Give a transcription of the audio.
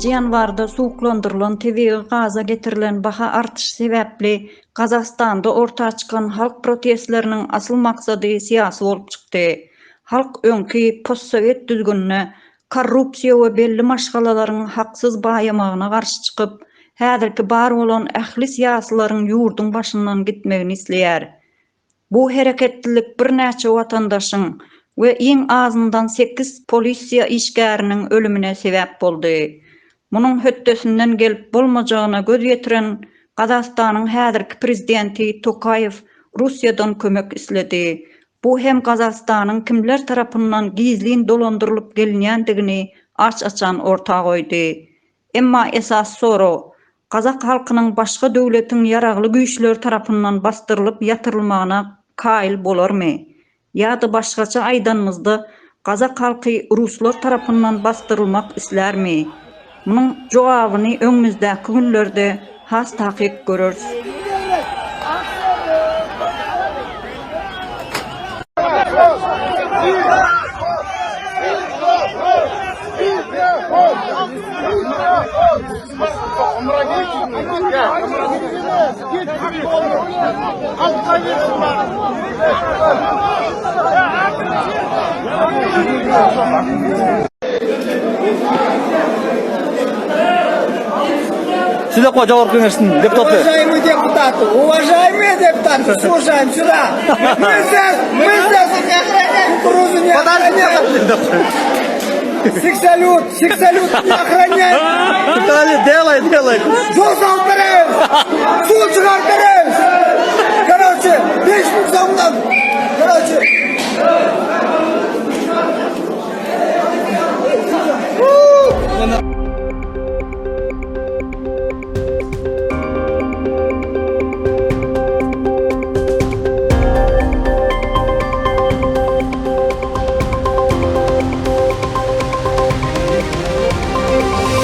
Nji ýanwarda suwuklandyrylan tebigy gaza getirilen baha artyşy sebäpli Gazagystanda orta çykan halk protestleriniň asyl maksady syýasy bolup çykdy. Halk öňki postsowet düzgünine, korrupsiýa we belli maşgalalaryň haksyz baýamagyna garşy çykyp, häzirki bar bolan ähli syýasylaryň ýurduň başyndan gitmegini isleýär. Bu hereketlilik birnäçe watandaşyň we iň azyndan sekiz polisiýa işgäriniň ölümine sebäp boldy. Munuň hötdesinden gelip bolmajagyna göz ýetiren Gazagystanyň häzirki prezidenti Tokaýew Russiýadan kömek isledi. Bu hem Gazagystanyň kimler tarapyndan gizlin dolandyrylyp gelinýändigini aç-açan orta goýdy. Emma esasy sorag, gazak halkynyň başga döwletiň ýaragly güýçleri tarapyndan basdyrylyp ýatyrylmagyna kaýyl bolarmy? Ýa-da başgaça aýdanymyzda, gazak halky ruslar tarapyndan basdyrylmak islärmi? Munuň jogabyny öňümizdäki günlerde has takyk göreris. Siz de Jogorku Keňeşiniň deputaty. Уважаемые депутаты, уважаемые депутаты, слушаем сюда. Мы здесь, мы здесь не охраняем, кукурузу не охраняем. Сексалют, сексалют не охраняем. Делай, делай. Жол салып беребиз, суу чыгарып беребиз.